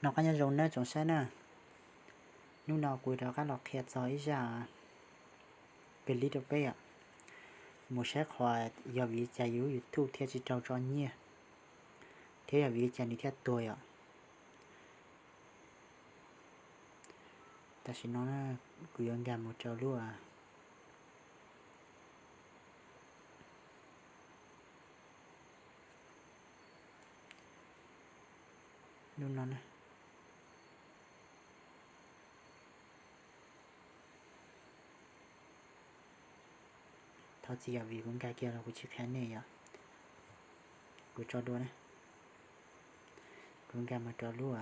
Noj qab nyob zoo nawb tsoom saib na. Hnub no kuv rov qab los qhia txog ib zaj clip rau peb yom, mus saib qhov yog vim li cas yus lub YouTube thiaj tsis raug tso nyiaj, thiab yog vim li cas nws thiaj tuag yom. Tam sim no kuv yuav nkag mus rau lub, lub no na. Thov txim yom, vim kuv nkag kiag los kuv tsis qhia nej yom. Kuv tso dua na. Kuv nkag mus rau lub,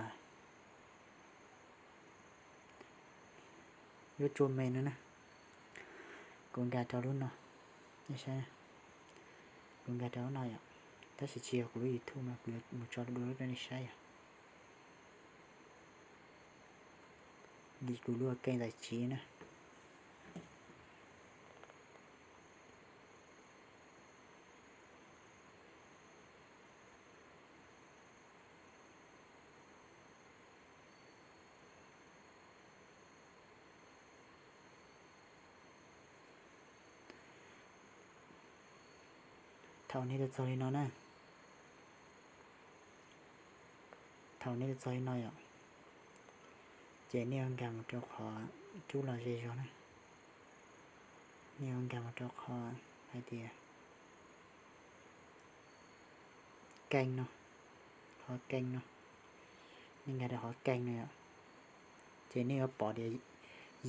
lub tsuas me no na. Kuv nkag rau lub no, nej saib. Kuv nkag rau lub no yom, tab sis tsis yog kuv lub YouTube no, kuv yuav mus tso dua lub rau nej saib yom. Li kuv lub keej zais tsiv na. Thaum nej tau txog li no na, thaum nej tau txog li no yom, ces nej yuav nkag mus rau qhov cub los ze zog na. Nej yuav nkag mus rau qhov hais tias keej no, qhov keej no, nej nkag rau qhov keej no yom, ces nej yuav pom tias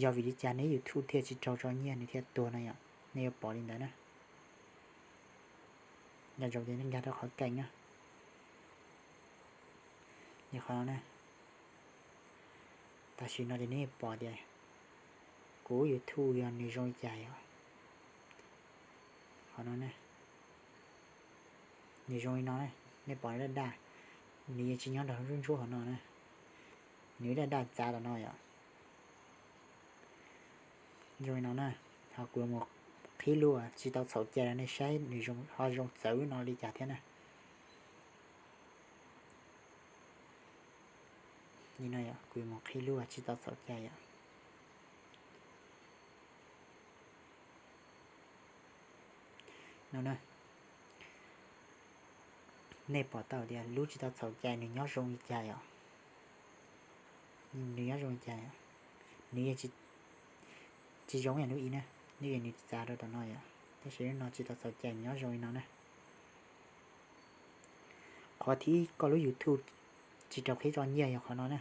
yog vim li cas neb YouTube thiaj tsis raug tso nyiaj nws thiaj tuag no yom, nej yuav pom li ntawd na. Nco ntsoov tias nej nkag rau qhov keej na. Li qhov no na, tam sim no ces nej pom tias kuv YouTube yog nws zoo li cas yom. Qhov no na, nws zoo li no na, nej pom nws daj daj, nws yeej tsis nyob nrog ntsuab ntsuab qhov no na, nws daj daj txav tom no yom. Zoo li no na, ho kuv mus qhib lub tsis tau txhaum cai rau nej saib nws ho zoo txawv no li cas thiab na. Li no yom, kuv mus qhib lub tsis tau txhaum cai yom. No na, nej pom tau tias lub tsis tau txhaum cai nws nyob zoo li cas yom. Nws nyob zoo li cas, nws yeej tsis zoo ib yam lub ib na, nws yeej nws txav rau tom no yom, tab sis lub no tsis tau txhaum cai nws nyob zoo li no na. Qhov thib ib koj lub YouTube tsis raug qhib tso nyiaj yog qhov no na.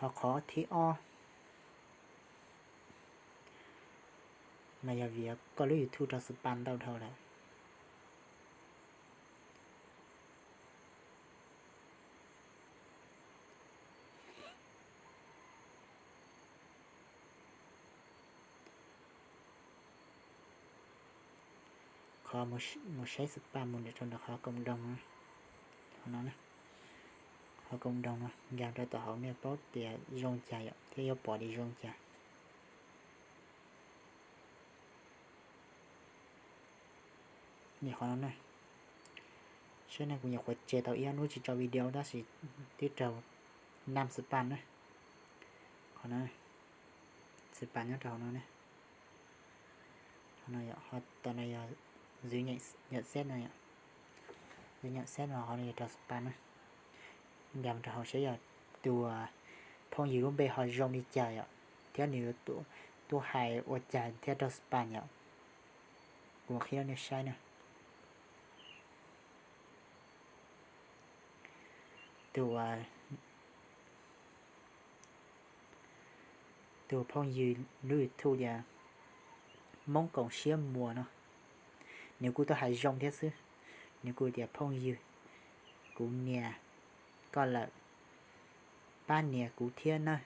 Ho qhov thib ob mas yog vim koj lub YouTube rau spam ntau dhau lawm. Qhov mus saib spam mus rau ntawm qhov koom doog no, qhov koom doog no nkag rau tom hauv nej paub tias zoo cas yom, thiab yuav pom tias zoo cas. Nim qhov no na, saib na, kuv nyuam qhuav tseg tau ib ob hnub tsis tso video tab sis twb raug năm spam na. Qhov no, spam nyob rau hauv no ne. Qhov no yog, ho tom no yog zwv nyeem xeb no yom. Zwv nyeem xeb no qhov no yog rau spam na. Nkag mus rau hauv saib yog tus phooj ywg lub npe ho zoo li cas yom, thiab nws tuaj hais ua cas thiaj raug spam yom. Kuv qhia nej saib na. Tus, tus phooj ywg lub YouTube tias Hmoob Koom Siab Muas no, nws kuj tuaj hais zoo thiab xwb. Nws kuj tias phooj ywg, kuv nias koj lawm, pab nias kuv thiab nawb.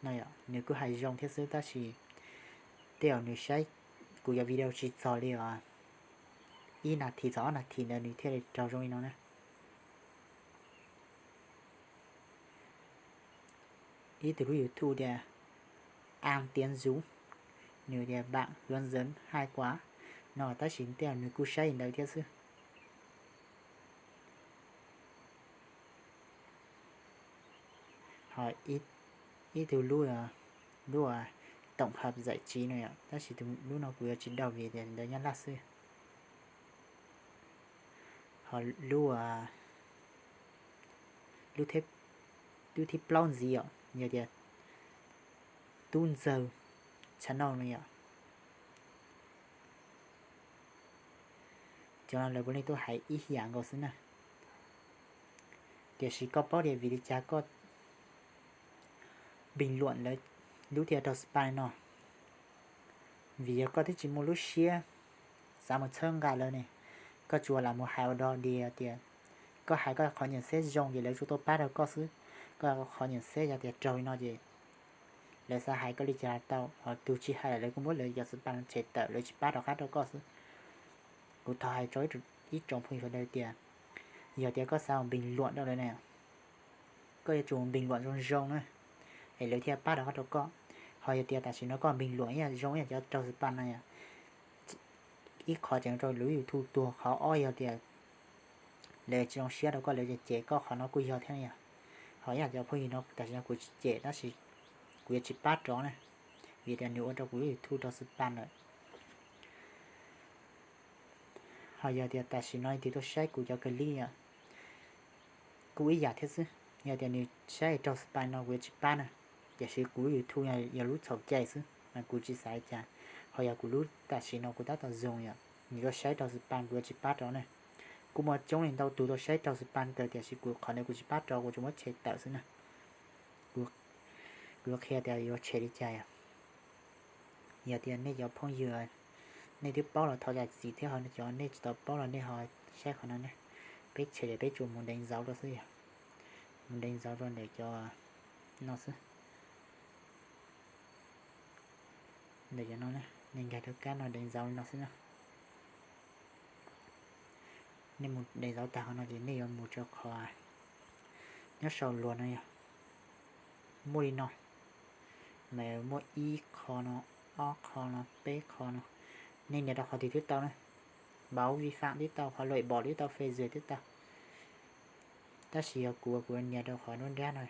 No yom, nws kuj hais zoo thiab xwb tab sis tej zaum nws saib kuv cov video tsis txog li os ib nas this txog ob nas this ntawd nws thiaj li raug zoo li no na. Ib tug lub YouTube tias An Tiav Ntxuv, nws tias bạn hướng dẫn hai khóa, no, tab sis tej zaum nws kuj saib li ntawd thiab xwb. Ho ib tug lub, lub tổng hợp giải trí no yom, tab sis lub no kuv yuav tsis daug vim tias ntawv Nyab Laj xwb. Ho lub, lub thib plaub ntxiv yom, yog tias Tub Ntxawg channel no yom. Cov no lawv puav leej tuaj hais ib yam nkaus xwb na. Tiam sis koj paub tias vim li cas koj bình luận lawv lub thiaj raug spam no? Vim yog koj twb tsis muaj lub siab xav mus txhawb nqa lawv ne. Koj tsuas lam mus hais ua dog dig tias koj hais koj qhov nyiam xeb zoo ces lawv tsuas tuaj pab rau koj xwb. Koj qhov nyiam xeb yog tias raug li no ces lawv xav hais koj li cas los tau, ho tus tsis hais lawv kuj muab lawv cov spam tshem tawm, lawv tsis pab rov qab rau koj xwb. Kuv thov hais rau ib tsoom phooj ywg sawv daws tias yog tias koj xav mus bình luận rau lawv na, koj yuav tsum bình luận zoo zoo na, es lawv thiaj pab rov qab rau koj. Ho yog tias tam sim no koj bình luận ib yam zoo ib yam cov raug spam no yom, ib qhov tseem rau lub YouTube tuag, qhov ob yog tias lawv tsis zoo siab rau koj, lawv cem cem koj, qhov no kuj yog thiab yom. Ho ib yam cov phooj ywg no tam sim no kuv tsis cem tab sis kuv yuav tsis pab rov na, vim tias nws ua rau kuv lub YouTube raug spam lawm. Ho yog tias tam sim no leej twg tuaj saib kuv cov clip yom, kuj ib yam thiab xwb. Yog tias nws saib raug spam no kuv yuav tsis pab na, tiam sis kuv lub YouTube yog lub txhaum cai xwb mas kuv tsis xav li cas. Ho yog kuv lub tam sim no kuv tab tom zoo yom, nws tuaj saib raug spam kuv yuav tsis pab rov na. Kuj muaj coob leej ntau tus tuaj saib raug spam kawg tiam sis kuv qhov ntawd kuv tsis pab rov, kuv tsuas muab tshem tawm xwb na. Kuv yuav qhia tias yuav tshem li cas yom. Yog tias nej cov phooj ywg nej twb paub los thov zam txim thiab, ho cov nej tsis tau paub los nej ho saib qhov no ne. Peb tshem ces peb tsuas mus đánh dấu rau xwb yom. Mus đánh dấu rau ntawm cov no xwb. Ntawm cov no, nej nkag rau kab no đánh dấu no xwb na. Nej mus đánh dấu tag qhov no ces nej yuav mus rau qhov nyob saum luag no yog muaj li no, mas muaj ib qho no, ob qho no, peb qho no. Nej nias rau qhov twg twb tau na. Báo vi phạm twb tau, qhov loại bỏ twb tau, phê duyệt twb tau. Tab sis yog kuv, kuv nias rau qhov nruab nrab no.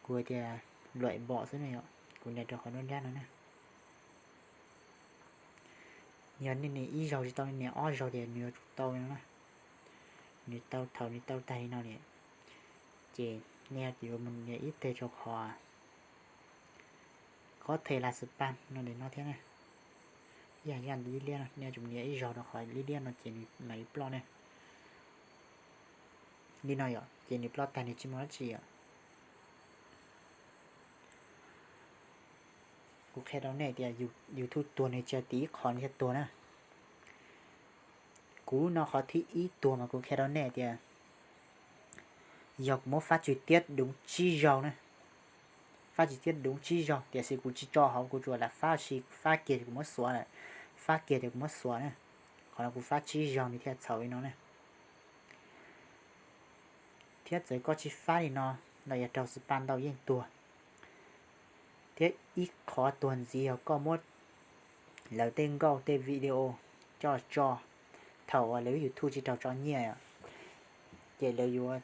Kuv tias loại bỏ xwb ne yom, kuv nias rau qhov nruab nrab no na. Yog nej nias ib zaug tsis tau, nej nias ob zaug ces nws yuav tsum tau no na. Nws tau, thaum nws tau tag li no lawm ces nej yuav mus nias ib teg rau qhov có thể là spam no ntawm no thiab na. Ib yam li liab liab no, nej yuav tsum nias ib zaug rau qhov liab liab no ces nws mam li ploj ne. Li no yom, ces nws ploj tag nws tsis muaj dab tsi yom. Kuv qhia rau nej tias YouTube tuag nws tsis yog ib qho nws thiaj tuag na. Kuv no qhov thib ib tuag mas kuv qhia rau nej tias yog kuv muab phát trực tiếp đúng tsib zaug na, phát trực tiếp đúng tsib zaug, tiam sis kuv tsis tso hauv, kuv tsuas lam phát si, phát kiag ces kuv muab xuav lawm, phát kiag ces kuv muab xuav na. Qhov no kuv phát tsib zaug nws thiaj txhaum li no na. Thiab txawm koj tsis phát li no los yog raug spam ntau yeej tuag. Thiab ib qhov tuag ntxiv yog koj muab lawv tej nkauj tej video coj los tso thaum uas lawv YouTube tsis raug tso nyiaj os, ces lawv yuav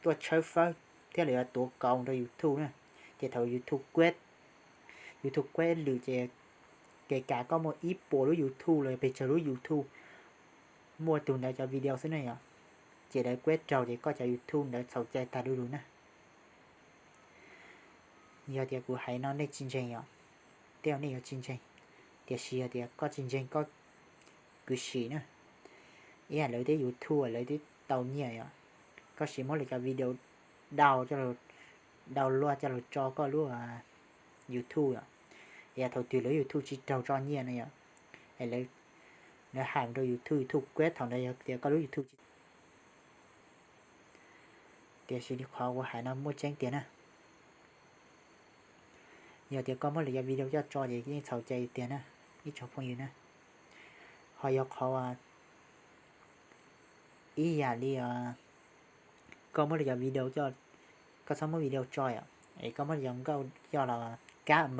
tuaj tshawb fawb thiab lawv yuav tuav kauv rau YouTube na. Ces thaum YouTube quét, YouTube quét lwm ces kể cả koj muaj ib puas lub YouTube los yog pes tsawg lub YouTube, muaj tus ntawd cov video xwb ne yom, ces lawv quét raug ces koj cov YouTube ntawd txhaum cai tag du lug na. Yog tias kuv hais no nej tsis ntseeg yom, tej zaum nej yuav tsis ntseeg, tiam sis yog tias koj tsis ntseeg koj kuj sim na. Ib yam lawv tej YouTube lawv twb tau nyiaj yom, koj sim muab lawv cov video download coj los tso koj lub YouTube yom, es thaum twg lawv YouTube tsis raug tso nyiaj na yom, es lawv hais rau YouTube, YouTube quét, thaum ntawd yog tias koj lub YouTube tsis, tiam sis li qhov kuv hais no muaj tseeb tiag na. Yog tias koj muab lawv cov video coj tso ces yeej txhaum cai tiag na, ib tsoom phooj ywg na. Ho yog qhov ib yam li koj muab lawv cov video coj, koj txhob muab video tso yom, es koj muab lawv cov nkauj coj los kab,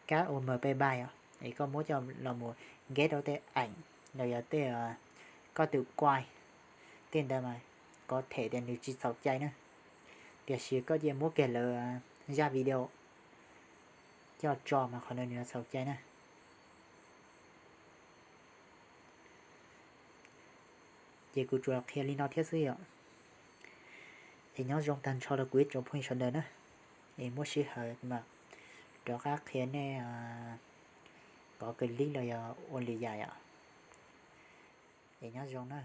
kab ua mờ pay bay yom, Es koj muab coj los mus nkev rau tej eem los yog tej, koj tus kuai, tej ntawd mas kov them tias nws tsis txhaum cai na. Tiam sis koj cia muab kiag lawv zaj video coj tso mas qhov ntawd nws yuav txhaum cai na. Ces kuv tsuas qhia li no thiab xwb yom. Es nyob zoo tag nrho rau kuv ib tsoom phooj ywg sawv daws na. Es muaj sij hawm mas rov qab qhia nej kov clip los yog ua li yam yom. Es nyob zoo na.